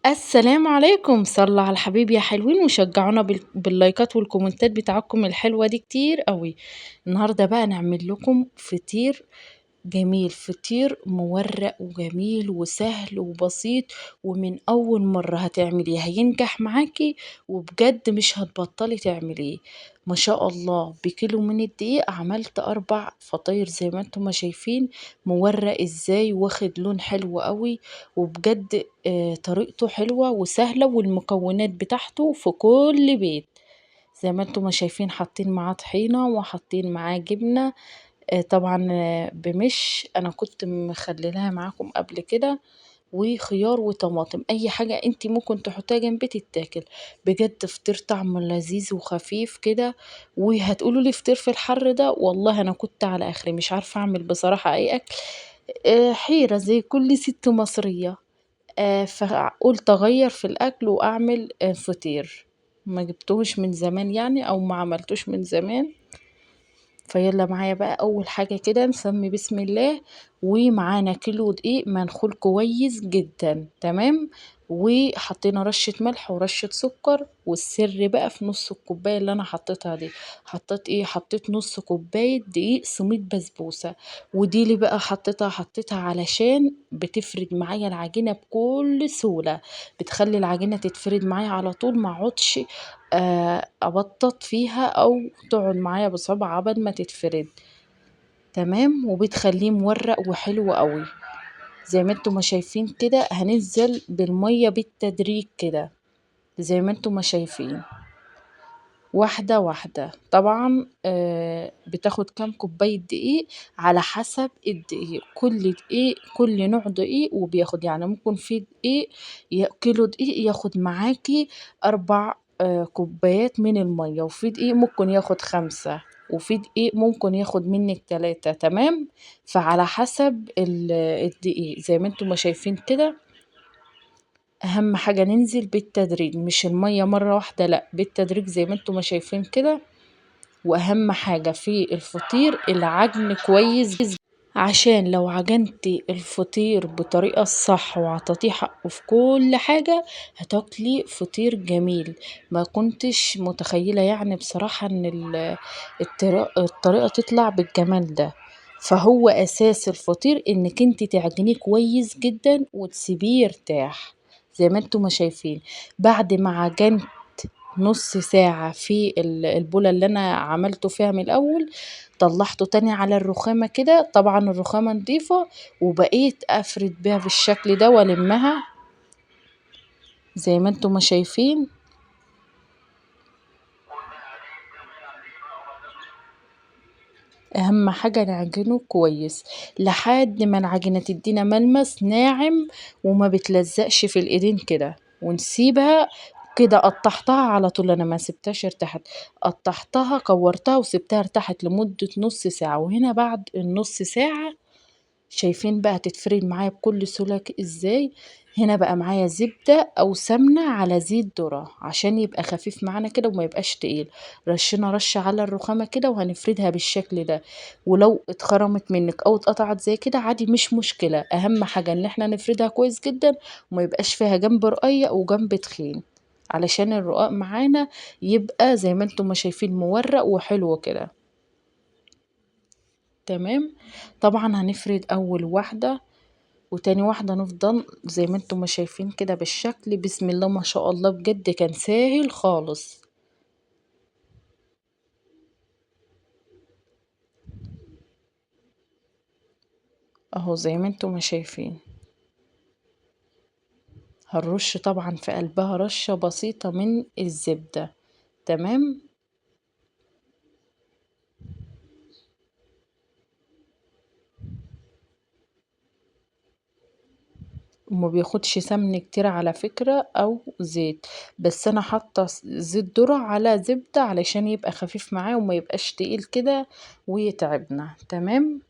السلام عليكم. صلوا على الحبيب يا حلوين، وشجعونا باللايكات والكومنتات بتاعتكم الحلوة دي كتير قوي. النهاردة بقى نعمل لكم فطير جميل، فطير مورق وجميل وسهل وبسيط، ومن اول مرة هتعمليه هينجح معاكي وبجد مش هتبطلي تعمليه. ما شاء الله بكيلو من الدقيق عملت 4 فطاير زي ما انتم ما شايفين، مورق ازاي واخد لون حلو قوي، وبجد طريقته حلوة وسهلة، والمكونات بتاعته في كل بيت. زي ما انتم ما شايفين حاطين معاه طحينة وحاطين معاه جبنة، طبعا، بمش انا كنت مخليناها معاكم قبل كده، وخيار وطماطم، اي حاجة انت ممكن تحطيها جنب تتاكل. بجد فطير طعمه لذيذ وخفيف كده. وهتقولوا لي فطير في الحر ده؟ والله انا كنت على اخري مش عارفة اعمل بصراحة اي اكل، حيرة زي كل ست مصرية، فقلت اغير في الاكل واعمل فطير. ما جبتهوش من زمان يعني، او ما عملتوش من زمان. فيلا معايا بقى اول حاجة كده نسمي بسم الله. ومعانا كيلو دقيق منخول كويس جدا، تمام، وحطينا رشة ملح ورشة سكر. والسر بقى في نص الكوباية اللي انا حطيتها دي، حطيت ايه؟ حطيت نص كوباية دقيق سميد بسبوسة. ودي اللي بقى حطيتها علشان بتفرد معايا العجينة بكل سهولة، بتخلي العجينة تتفرد معايا على طول، ما اقعدش، ابطط فيها او تقعد معايا بصعوبة عبال ما تتفرد، تمام. وبتخليه مورق وحلو قوي زي ما انتم ما شايفين كده. هننزل بالمية بالتدريج كده زي ما انتم ما شايفين، واحدة واحدة. طبعا، بتاخد كام كوباية دقيق على حسب الدقيق، كل دقيق كل نوع دقيق وبياخد، يعني ممكن في دقيق كيلو دقيق ياخد معاكي 4، كوبايات من المية، وفي دقيق ممكن ياخد 5، وفي دقيق ممكن ياخد منك 3، تمام. فعلى حسب الدقيق زي ما انتم ما شايفين كده. اهم حاجة ننزل بالتدريج، مش المية مرة واحدة، لا بالتدريج زي ما انتم ما شايفين كده. واهم حاجة في الفطير العجن كويس، عشان لو عجنتي الفطير بطريقة الصح وعطيتيه حقه في كل حاجة هتاكلي فطير جميل. ما كنتش متخيلة بصراحة ان الطريقة تطلع بالجمال ده. فهو اساس الفطير انك انت تعجنيه كويس جدا وتسيبيه يرتاح زي ما انتم ما شايفين. بعد ما عجنت نص ساعة في البولة اللي انا عملته فيها من الاول، طلعته تاني على الرخامة كده، طبعا الرخامة نضيفة، وبقيت افرد بيها بالشكل ده والمها زي ما انتم ما شايفين. اهم حاجة نعجنه كويس لحد ما العجينة تدينا ملمس ناعم وما بتلزقش في الايدين كده، ونسيبها كده. قطعتها على طول، انا ما سبتهاش ارتاحت، قطعتها كورتها وسبتها ارتاحت لمدة نص ساعة. وهنا بعد النص ساعة شايفين بقى تتفرد معايا بكل سهولة ازاي. هنا بقى معايا زبدة او سمنة على زيت ذرة عشان يبقى خفيف معانا كده وما يبقاش تقيل. رشينا رشة على الرخامة كده وهنفردها بالشكل ده. ولو اتخرمت منك او اتقطعت زي كده عادي مش مشكلة، اهم حاجة ان احنا نفردها كويس جدا وما يبقاش فيها جنب رقيق وجنب تخين، علشان الرقاق معانا يبقى زي ما انتم ما شايفين مورق وحلو كده، تمام. طبعا هنفرد اول واحدة وتاني واحدة، نفضل زي ما انتم ما شايفين كده بالشكل. بسم الله ما شاء الله، بجد كان ساهل خالص. اهو زي ما انتم ما شايفين. هنرش طبعا في قلبها رشة بسيطة من الزبدة، تمام. وما بياخدش سمن كتير على فكرة او زيت، بس انا حاطة زيت ذرة على زبدة علشان يبقى خفيف معاه وما يبقاش تقيل كده ويتعبنا، تمام.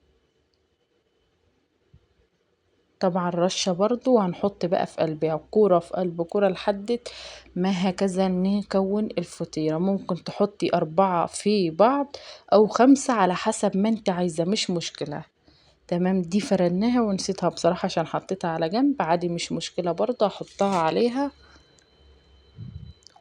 طبعا رشة برضو، وهنحط بقى في قلبها كورة في قلب كورة لحد ما هكذا نكون الفطيرة. ممكن تحطي 4 في بعض او 5 على حسب ما انت عايزة، مش مشكلة، تمام، دي فردناها ونسيتها بصراحة عشان حطيتها على جنب، عادي مش مشكلة برضه هحطها عليها.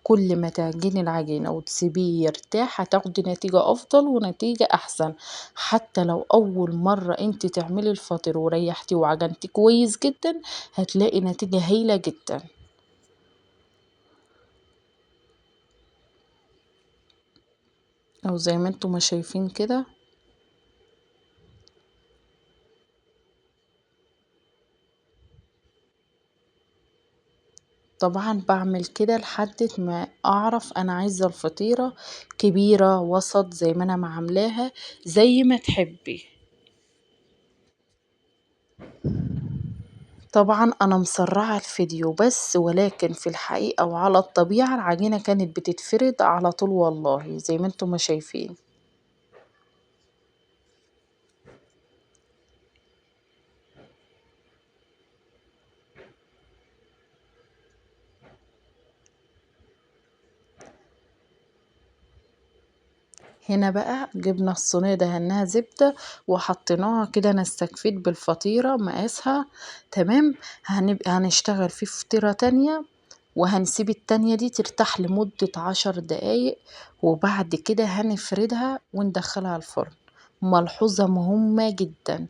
كل ما تعجني العجينة وتسيبيه يرتاح هتاخدي نتيجة أفضل ونتيجة أحسن. حتى لو أول مرة انت تعملي الفطير وريحتيه وعجنتيه كويس جدا هتلاقي نتيجة هايلة جدا. أو زي ما انتم ما شايفين كده. طبعا بعمل كده لحد ما اعرف انا عايزة الفطيرة كبيرة وسط زي ما انا ما عاملاها، زي ما تحبي. طبعا انا مسرعة الفيديو بس، ولكن في الحقيقة وعلى الطبيعة العجينة كانت بتتفرد على طول والله زي ما انتم ما شايفين. هنا بقى جبنا الصينية دهناها زبدة وحطيناها كده، انا استكفيت بالفطيرة مقاسها. تمام، هنشتغل في فطيرة تانية وهنسيب التانية دي ترتاح لمدة 10 دقايق، وبعد كده هنفردها وندخلها الفرن. ملحوظة مهمة جدا،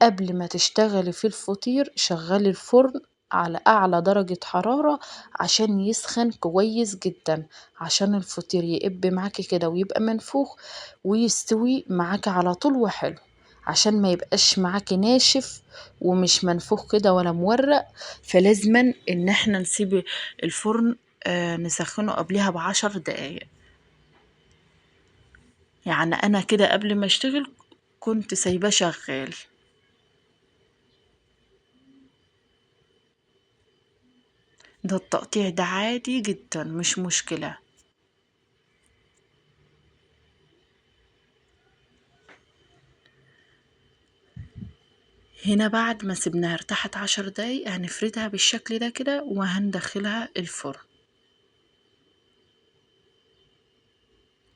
قبل ما تشتغلي في الفطير شغلي الفرن على أعلى درجة حرارة عشان يسخن كويس جدا، عشان الفطير يقب معاكي كده ويبقى منفوخ ويستوي معاكي على طول وحلو، عشان ما يبقاش معاكي ناشف ومش منفوخ كده ولا مورق. فلازما ان احنا نسيب الفرن نسخنه قبلها ب10 دقايق. يعني انا كده قبل ما اشتغل كنت سايباه شغال. ده التقطيع ده عادي جدا مش مشكلة. هنا بعد ما سيبناها ارتاحت 10 دقايق هنفردها بالشكل ده كده وهندخلها الفرن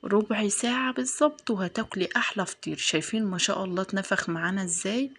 ربع ساعة بالظبط، وهتاكلي احلى فطير. شايفين ما شاء الله اتنفخ معانا ازاي.